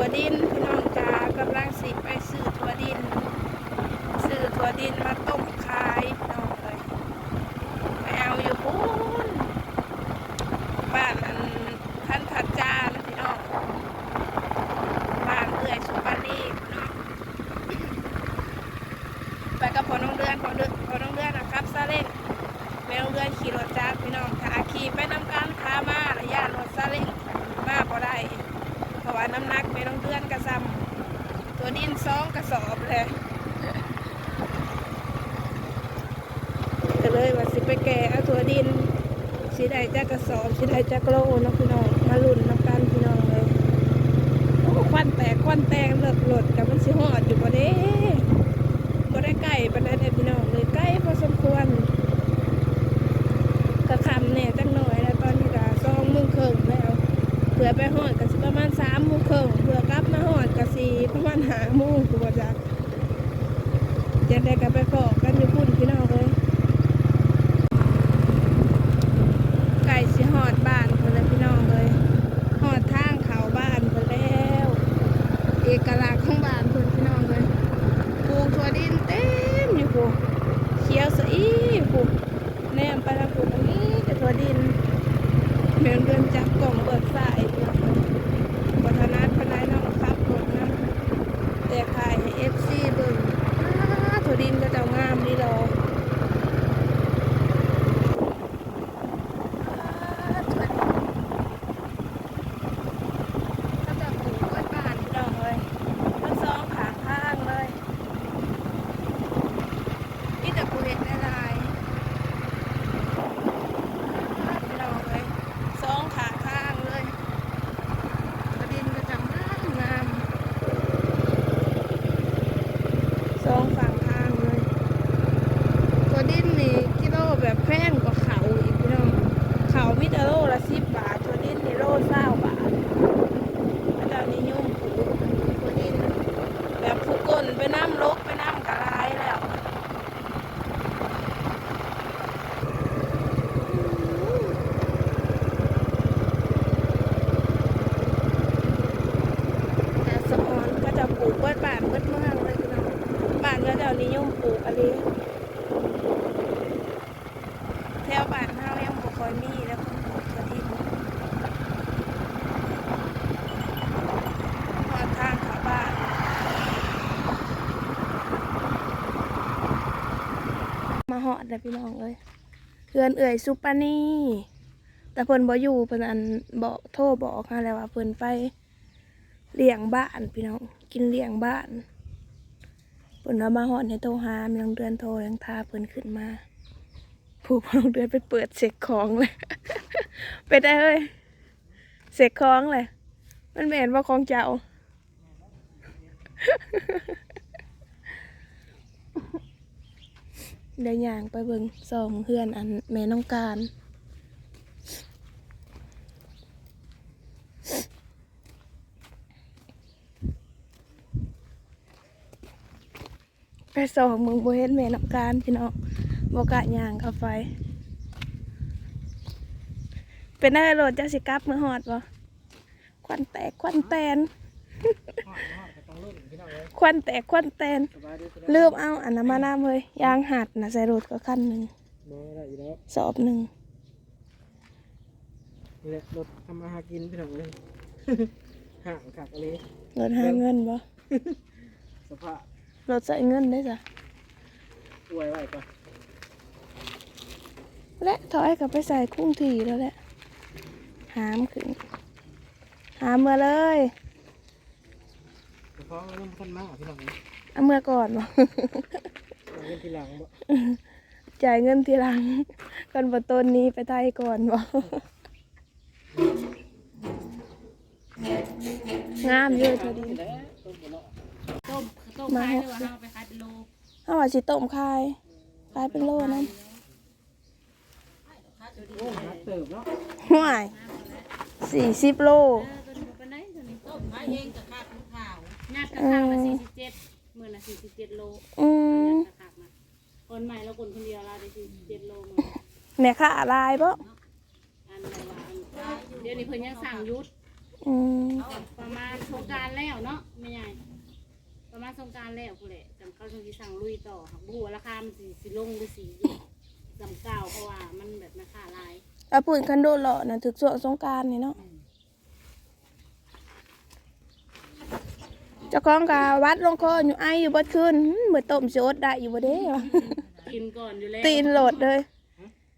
ຖົ່ວດິນພີ່ນ້ອງຈ໋າ, ກຳລັງຊິໄປຊື້ຖົ່ວດິນ ຊື້ຖົ່ວດິນມາຕົ້ມຂາຍພີ່ນ້ອງເອີຍ. ໄປເອົາຢູ່ພຸ້ນ ບ້ານອັນ ຄັນທັດຈານພີ່ນ້ອງ, ບ້ານເອື້ອຍສຸປານີພີ່ນ້ອງ. ໄປກັບພໍ່ນ້ອງເດືອນ, ພໍ່ນ້ອງເດືອນ ພໍ່ນ້ອງເດືອນນະຂັບຊາເລັ້ງ, ແມ່ນ້ອງເດືອນຂີ່ລົດຈັກພີ່ນ້ອງ. ຖ້າຂີ່ໄປນຳກັນຂາມາລະຢ້ານລົດຊາເລັ້ງມາບໍ່ໄດ້ ເພາະວ່ານ້ຳໜັກແມ່ນ້ອງເດືອນກະສ່ຳຖົ່ວດິນສອງກະສອບແຫຼະ. ກະເລີຍວ່າຊິໄປແກ່ເອົາຖົ່ວດິນ ຊິໄດ້ຈັກກະສອບ ຊິໄດ້ຈັກໂລເນາະພີ່ນ້ອງ, ມາລຸ້ນນຳກັນພີ່ນ້ອງເອີຍ. ໂອ້ ຄວັນແຕກຄວັນແຕນ ລົດ ລົດກະມັນຊິຮອດຢູ່ບໍ່ເດ້? ບໍ່ໄດ້ໃກ້ປານໃດເດ້ພີ່ນ້ອງເອີຍ, ໄກພໍສົມຄວນ. ກະຄ່ຳແດ່ຈັກໜ້ອຍແລ້ວ, ຕອນນີ້ກະສອງໂມງເຄິ່ງແລ້ວ, ເພື່ອໄປຮອດກະຊິປະມານສາມໂມງເຄິ່ງ, ເພື່ອກັບມາຮອດກະຊິປະມານຫ້າໂມງ ຄືບໍ່ຈັກ. ຈັ່ງໃດກະໄປພໍ້ກັນຢູ່ພຸ້ນພີ່ນ້ອງເອີຍ. ໃກ້ຊິຮອດບ້ານພຸ້ນແລ້ວພີ່ນ້ອງເອີຍ, ຮອດທາງເຂົ້າບ້ານພຸ້ນແລ້ວ. ເອກະລັກຂອງບ້ານເພິ່ນພີ່ນ້ອງເອີຍ, ປູກຖົ່ວດິນເຕັມຢູ່ພຸ້ນ, ຂຽວສະອີພຸ້ນ. ແນມໄປທາງພຸ້ນກະມີແຕ່ຖົ່ວດິນ. ແມ່ນເດີນຈັບກ້ອງເບິ່ງຊ້າຍພີ່ນ້ອງເອີຍ, ບໍ່ຖະໜັດປານໃດເນາະ ຂັບລົດນຳ. ແຕ່ຖ່າຍໃຫ້ເອັຟຊີເບິ່ງ. ອ້າ ຖົ່ວດິນເຂົາເຈົ້າງາມດີດອກ. ອ້າ ຖົ່ວດິນ ເຂົາເຈົ້າປູກເບິດບ້ານພີ່ນ້ອງເອີຍ, ທັງສອງຂ້າງທາງເລີຍ. ມີແຕ່ຜູ້ເຮັດຫຼາຍໆ ພີ່ນ້ອງເອີຍ, ສອງຂ້າງທາງເລີຍ. ກະດິນກະຈຳງາມງາມ ສອງຂ້າງທາງເລີຍ. ກະດິນນີ້ກິໂລແບບແພງກວ່າເຂົ້າອີກພີ່ນ້ອງ, ເຂົ້າມີແຕ່ໂລລະສິບບາດ, ກະດິນນີ້ໂລຊາວບາດ. ເຂົາເຈົ້ານິຍົມປູກກະດິນ ແບບຜູ້ກົ້ນໄປນຳ ຫຼົກໄປນຳກະຫຼາຍແລ້ວ. ແຕ່ສະອອນເຂົາເຈົ້າປູກເບິດບ້ານເບິດເມືອງເລີຍພີ່ນ້ອງ, ບ້ານເຂົາເຈົ້ານິຍົມປູກອີ່ຫຼີ. ແຖວບ້ານເຮົາຍັງບໍ່ຄ່ອຍມີແລ້ວຄົນປູກກະດິນ. ຮອດທາງເຂົ້າບ້ານ ມາຮອດແລ້ວພີ່ນ້ອງເອີຍ, ເຮືອນເອື້ອຍສຸປານີ. ແຕ່ເພິ່ນບໍ່ຢູ່, ເພິ່ນ ອັນ ບອກ ໂທບອກເຮົາແລ້ວວ່າເພິ່ນໄປ ລ້ຽງບ້ານພີ່ນ້ອງ, ກິນລ້ຽງບ້ານ. ເພິ່ນວ່າມາຮອດໃຫ້ໂທຫາ, ແມ່ນ້ອງເດືອນໂທຍັງຖ້າເພິ່ນຂຶ້ນມາ. ຜູ້ ນ້ອງເດືອນໄປເປີດເຊັກຂອງແລ້ວ. ເປັນໃດເຮີ້ຍ? ເຊັກຂອງແຫຼະ. ມັນແມ່ນບໍ່ຂອງເຈົ້າ? ໄດ້ຍ່າງໄປເບິ່ງ ສ່ອງເຮືອນ ອັນ ແມ່ນ້ອງການ. ໄປສ່ອງເບິ່ງ ບໍ່ເຫັນແມ່ນ້ອງການພີ່ນ້ອງ, ບໍ່ກ້າຍ່າງເຂົ້າໄປ. ເປັນໃດ ລົດເຈົ້າຊິກັບເມືອຮອດບໍ່? ຄວັນແຕກຄວັນແຕນ ຄວັນແຕກຄວັນແຕນ. ລືມເອົາອັນນັ້ນມານຳເຮີ້ຍ, ຢາງຮັດນະ ໃສ່ລົດກໍຄັນໜຶ່ງ ບໍ່ໄດ້ຢູ່ແລ້ວ ສອບໜຶ່ງ. ນີ້ແຫຼະລົດທຳມາຫາກິນພີ່ນ້ອງເອີຍ, ຫ້າງຄັກອີ່ຫຼີ. ລົດຫາເງິນບໍ່? ສະພາບລົດໃຊ້ເງິນເດ້ຊະ. ອວຍໄວ້ກ່ອນ ແລະຖອຍກໍໄປໃສ່ຄົງທີ່ແລ້ວແຫຼະ. ຫາມຂຶ້ນ ຫາມເມືອເລີຍ. ເຈົ້າຂອງຍັງບໍ່ທັນມາພີ່ນ້ອງເອີຍ, ເອົາເມືອກ່ອນບໍ່? ຈ່າຍເງິນທີຫຼັງບໍ່? ຈ່າຍເງິນທີຫຼັງ. ຄັນບໍ່ໂຕນໜີໄປໄທກ່ອນບໍ່? ງາມຢູ່ເທື່ອນີ້. ຕົ້ມ ຕົ້ມຂາຍ ຫຼືວ່າເຮົາເອົາໄປຂາຍເປັນໂລ? ເຮົາວ່າຊິຕົ້ມຂາຍ ຂາຍເປັນໂລນຳ. ໂອ້ ໜັກເຕີບເນາະ. ຫ້ວຍ ສີ່ສິບໂລ. ເອີ ໂຕນີ້ບໍ່ປານໃດ ໂຕນີ້ ຕົ້ມຂາຍເອງກໍຄັກ ມັນຂາວ. ຍັດກໍຄັກລະ ເອີ ສີ່ສິບເຈັດ ມື້ລະສີ່ສິບເຈັດໂລ. ອືມ ຍັດກໍຄັກນະ. ຄົນໃໝ່ລາວກົນຄົນດຽວລາວໄດ້ສີ່ສິບເຈັດໂລມື້. ແມ່ຄ້າຫຼາຍບໍ່? ອັນໃດວ່າ ອັນ ດຽວນີ້ເພິ່ນຍັງສັ່ງຢຸດ. ອືມ ປະມານສົງການແລ້ວເນາະ ແມ່ໃຫຍ່ ປະມານສົງການແລ້ວພຸ້ນແຫຼະ ຈັ່ງ ເຂົາຈັ່ງຊິສັ່ງລຸຍຕໍ່ ຫາກບໍ່ຮູ້ວ່າລາຄາມັນຊິ ຊິລົງຫຼືຊິຢູ່ສ່ຳເກົ່າ ເພາະວ່າມັນແບບລາຄາຫຼາຍ. ອາ ປຸ້ນ ຄັນໂດເລາະນະ ຖືກຊ່ວງສົງການນີ້ເນາະ. ອືມ ເຈົ້າຂອງກະຫວັດລົງຄໍຢູ່ ໄອຢູ່ເບິດຄືນ. ມື້ຕົ້ມຊິອົດໄດ້ຢູ່ບໍ່ເດ້ ກິນກ່ອນຢູ່ແລ້ວ ຕີນໂລດເລີຍ.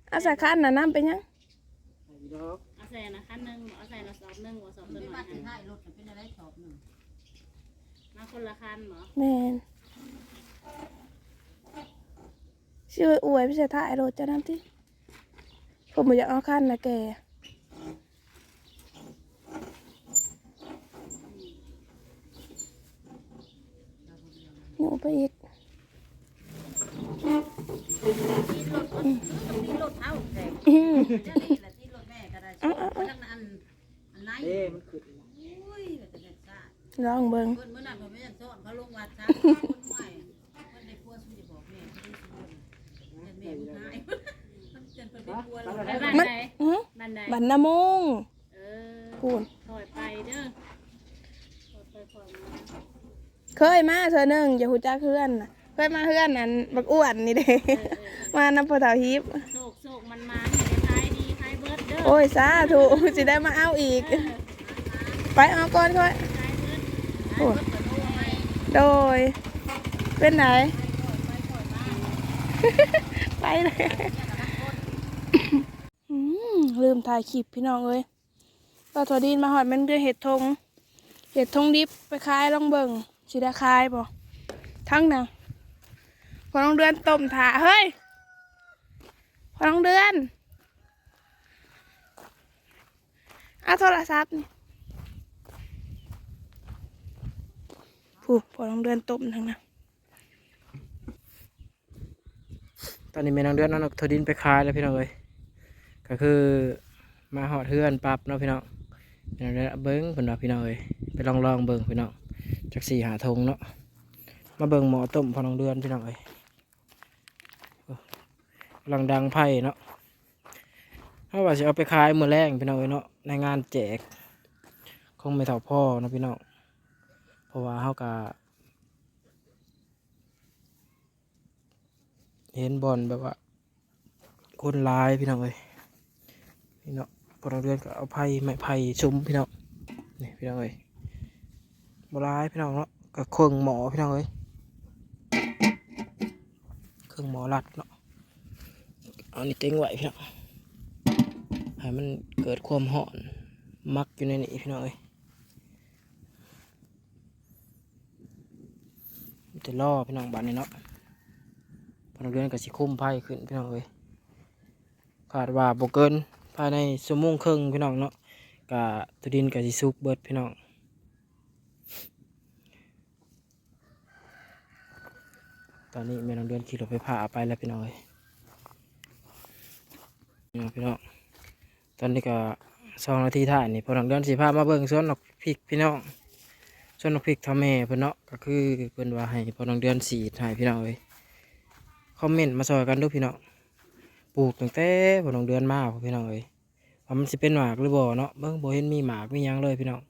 ເອົາໃສ່ຄັນນະ ນ້ຳເປັນຫຍັງ? ໃສ່ຢູ່ດອກ ເອົາໃສ່ນະຄັນໜຶ່ງ ເອົາໃສ່ລະສອບໜຶ່ງ ເອົາສອບຕົວໜ້ອຍ ໃຫ້ລົດເປັນອະໄລສອບໜຶ່ງ ມາຄົນລະຄັນບໍ? ແມ່ນ ຊິອວຍໄປໃສ່ທ້າຍລົດເຈົ້ານຳຕິ. ເພິ່ນບໍ່ຢາກເອົາຄັນນະແກ່. ໂຍກໄປອີກ ຕີນລົດ ຕີນລົດເຮົາແທ້ ອືມ ແນວນີ້ລະ ຕີນລົດແມ່ກໍໄດ້ ເອົາໆໆ ທາງອັນ ອັນໃນ ເດ້ມັນຂຶ້ນ ໂອ້ຍ ວ່າແຕ່ແມ່ນຊາດ ລອງເບິ່ງ ເພິ່ນ ມື້ນັ້ນເພິ່ນບໍ່ຢາກສອນ ເຂົາລົງວັດຊະ ຄົນໃໝ່ ເພິ່ນໄດ້ຜົວ ຊຸມຈະບອກແມ່ ເພິ່ນໄດ້ຊຸມ ແມ່ບໍ່ຮ້າຍ ເພິ່ນ ເພິ່ນໄດ້ຜົວແລ້ວ ໄປບ້ານໃດ? ຫື? ບ້ານໃດ? ບ້ານນາໂມງ ເອີ ພຸ້ນ ຄ່ອຍໄປເດີ ຄ່ອຍໄປຄ່ອຍມາ. ເຄີຍມາເທື່ອໜຶ່ງ ຢາກຮູ້ຈັກເຮືອນນະ ເຄີຍມາເຮືອນອັນບັກອ້ວນນີ້ເດ້ ເອີໆໆ ມານຳພໍ່ເຖົ້າຮີບ. ໂຊກໆ ໝານໆ ໃຫ້ຂາຍດີຂາຍເບິດເດີ. ໂອ້ຍ ສາທຸ ຊິໄດ້ມາເອົາອີກ ເອີ ໄປເອົາກ່ອນຂ້ອຍ ຂາຍເບິດ ໂອ້ຍ ໂດຍ ເປັນໃດ? ໄປເລີຍ ອືມ ລືມຖ່າຍຄລິບພີ່ນ້ອງເອີຍ. ບ່າວຖົ່ວດິນມາຮອດແມ່ນ້ອງເດືອນເຮັດຖົງ ເຮັດຖົງດິບໄປຂາຍ ລອງເບິ່ງຊິໄດ້ຂາຍບໍ່. ທັງນະ ພໍ່ນ້ອງເດືອນຕົ້ມຖ້າ ເຮີ້ຍ ພໍ່ນ້ອງເດືອນ ເອົາໂທລະສັບນີ້ ຜູ້ ພໍ່ນ້ອງເດືອນຕົ້ມທັງນະ. ຕອນນີ້ແມ່ນ້ອງເດືອນເອົາຖົ່ວດິນໄປຂາຍແລ້ວພີ່ນ້ອງເອີຍ ກໍຄືມາຮອດເຮືອນປັບເນາະພີ່ນ້ອງ. ແມ່ນ້ອງເດືອນເບິ່ງເພິ່ນວ່າພີ່ນ້ອງເອີຍ ໄປລອງໆເບິ່ງພີ່ນ້ອງ ຈັກສີ່ຫ້າຖົງເນາະ. ມາເບິ່ງໝໍ້ຕົ້ມພໍ່ນ້ອງເດືອນພີ່ນ້ອງເອີຍ ກຳລັງດັງໄຟເນາະ. ເຮົາວ່າຊິເອົາໄປຂາຍມື້ແລງພີ່ນ້ອງເອີຍເນາະ ໃນງານແຈກຂອງແມ່ເຖົ້າພໍ່ເນາະພີ່ນ້ອງ ເພາະວ່າເຮົາກະ ເຫັນບ່ອນແບບວ່າຄົນຫຼາຍພີ່ນ້ອງເອີຍ ນີ້ເນາະ. ພໍ່ນ້ອງເດືອນກໍເອົາໄຜ່ ໄມ້ໄຜ່ສຸມພີ່ນ້ອງ ນີ້ພີ່ນ້ອງເອີຍ ບໍ່ຫຼາຍພີ່ນ້ອງເນາະ ກໍເຄິ່ງໝໍ້ພີ່ນ້ອງເອີຍ ເຄິ່ງໝໍ້ລັດເນາະ. ເອົານີ້ເຕັງໄວ້ພີ່ນ້ອງ ໃຫ້ມັນເກີດຄວາມຮ້ອນ ໝັກຢູ່ໃນນີ້ພີ່ນ້ອງເອີຍ. ມີແຕ່ລໍພີ່ນ້ອງບາດນີ້ເນາະ ພໍ່ນ້ອງເດືອນກໍຊິຄຸມໄຟຂຶ້ນພີ່ນ້ອງເອີຍ. ຄາດວ່າບໍ່ເກີນພາຍໃນຊົ່ວໂມງເຄິ່ງພີ່ນ້ອງເນາະ ກະຖົ່ວດິນກໍຊິສຸກເບິດພີ່ນ້ອງ. ຕອນນີ້ແມ່ນ້ອງເດືອນຂີ່ລົດໄຟຟ້າໄປແລ້ວພີ່ນ້ອງເອີຍ ນີ້ເນາະພີ່ນ້ອງ. ຕອນນີ້ກໍສອງນາທີທ້າຍນີ້ ພໍ່ນ້ອງເດືອນຊິພາມາເບິ່ງສວນໝາກພິກພີ່ນ້ອງ ສວນໝາກພິກເຖົ້າແມ່ເພິ່ນເນາະ ກໍຄືເພິ່ນວ່າໃຫ້ພໍ່ນ້ອງເດືອນສີດໃຫ້ພີ່ນ້ອງເອີຍ. ຄອມເມັນມາຊ່ອຍກັນເດີ້ພີ່ນ້ອງ ປູກຕັ້ງແຕ່ພໍ່ນ້ອງເດືອນມາພຸ້ນພີ່ນ້ອງເອີຍ ວ່າມັນຊິເປັນໝາກຫຼືບໍ່ເນາະ. ເບິ່ງ ບໍ່ເຫັນມີໝາກມີຫຍັງເລີຍພີ່ນ້ອງ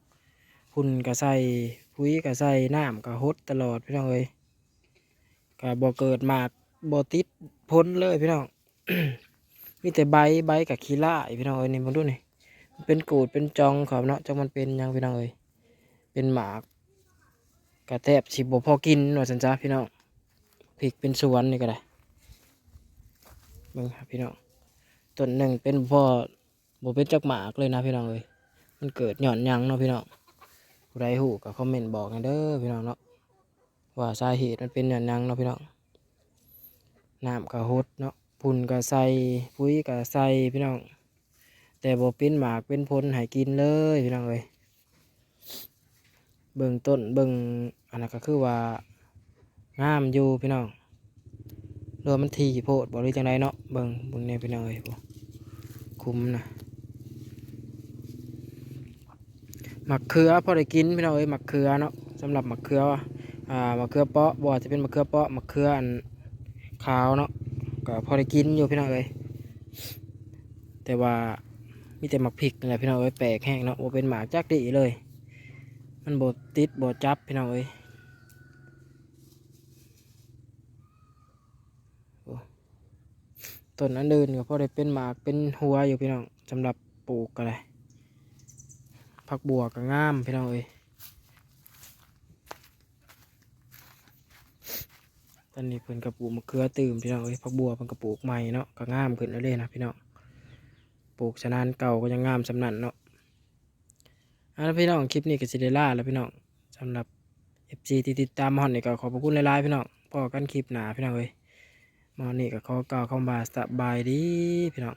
ຝຸ່ນກໍໃສ່ ປຸ໋ຍກໍໃສ່ ນ້ຳກໍຫົດຕະຫຼອດພີ່ນ້ອງເອີຍ. ກໍບໍ່ເກີດໝາກ ບໍ່ຕິດຜົນເລີຍພີ່ນ້ອງ ມີແຕ່ໃບ ໃບກໍຂີ້ລ້າຍພີ່ນ້ອງເອີຍ. ນີ້ເບິ່ງດູນີ້ ມັນເປັນກູດເປັນຈ່ອງເຂົາເນາະ ຈັກມັນເປັນຫຍັງພີ່ນ້ອງເອີຍ. ເປັນໝາກກໍແທບຊິບໍ່ພໍກິນວ່າຊັ້ນຊະພີ່ນ້ອງ ພິກເປັນສວນນີ້ກໍໄດ້. ເບິ່ງພີ່ນ້ອງ ຕົ້ນໜຶ່ງເປັນບໍ່ພໍ ບໍ່ເປັນຈັກໝາກເລີຍນະພີ່ນ້ອງເອີຍ. ມັນເກີດຍ້ອນຫຍັງເນາະພີ່ນ້ອງ ຜູ້ໃດຮູ້ກໍຄອມເມັນບອກແດ່ເດີ້ພີ່ນ້ອງເນາະ ວ່າສາເຫດມັນເປັນຍ້ອນຫຍັງເນາະພີ່ນ້ອງ. ນ້ຳກໍຫົດເນາະ ຝຸ່ນກໍໃສ່ ປຸ໋ຍກໍໃສ່ພີ່ນ້ອງ ແຕ່ບໍ່ເປັນໝາກເປັນຜົນໃຫ້ກິນເລີຍພີ່ນ້ອງເອີຍ. ເບິ່ງຕົ້ນເບິ່ງອັນນັ້ນກໍຄືວ່າງາມຢູ່ພີ່ນ້ອງ ຫຼືວ່າມັນຖີ່ໂພດບໍ່ ຫຼືຈັ່ງໃດເນາະ. ເບິ່ງ ເບິ່ງແດ່ພີ່ນ້ອງເອີຍ ພຸ້ນ ຄຸມນະ. ໝາກເຂືອພໍໄດ້ກິນພີ່ນ້ອງເອີຍ ໝາກເຂືອເນາະ ສຳລັບໝາກເຂືອ ອ່າ ໝາກເຂືອເປາະ ບໍ່ວ່າຈະເປັນໝາກເຂືອເປາະ ໝາກເຂືອອັນຂາວເນາະ ກໍພໍໄດ້ກິນຢູ່ພີ່ນ້ອງເອີຍ. ແຕ່ວ່າ ມີແຕ່ໝາກພິກນີ້ແຫຼະພີ່ນ້ອງເອີຍ ແປກແຮງເນາະ ບໍ່ເປັນໝາກຈັກດີ້ເລີຍ ມັນບໍ່ຕິດບໍ່ຈັບພີ່ນ້ອງເອີຍ. ໂອ້ ຕົ້ນອັນອື່ນກໍພໍໄດ້ເປັນໝາກເປັນຫົວຢູ່ພີ່ນ້ອງ ສຳລັບປູກກໍໄດ້. ຜັກບົ່ວກໍງາມພີ່ນ້ອງເອີຍ ຕອນນີ້ເພິ່ນກໍປູກມະເຂືອຕື່ມພີ່ນ້ອງເອີຍ ຜັກບົ່ວເພິ່ນກໍປູກໃໝ່ເນາະ ກໍງາມຂຶ້ນແລ້ວເດ້ນະພີ່ນ້ອງ ປູກສະນານເກົ່າກໍຍັງງາມສ່ຳນັ້ນເນາະ. ເອົາລະພີ່ນ້ອງ ຄລິບນີ້ກໍຊິໄດ້ລາແລ້ວພີ່ນ້ອງ ສຳລັບເອັຟຊີທີ່ຕິດຕາມມາຮອດນີ້ກໍຂອບພະຄຸນຫຼາຍໆພີ່ນ້ອງ ພໍ້ກັນຄລິບໜ້າພີ່ນ້ອງເອີຍ. ມາຮອດນີ້ກໍຂໍກ່າວຄຳວ່າສະບາຍດີພີ່ນ້ອງ.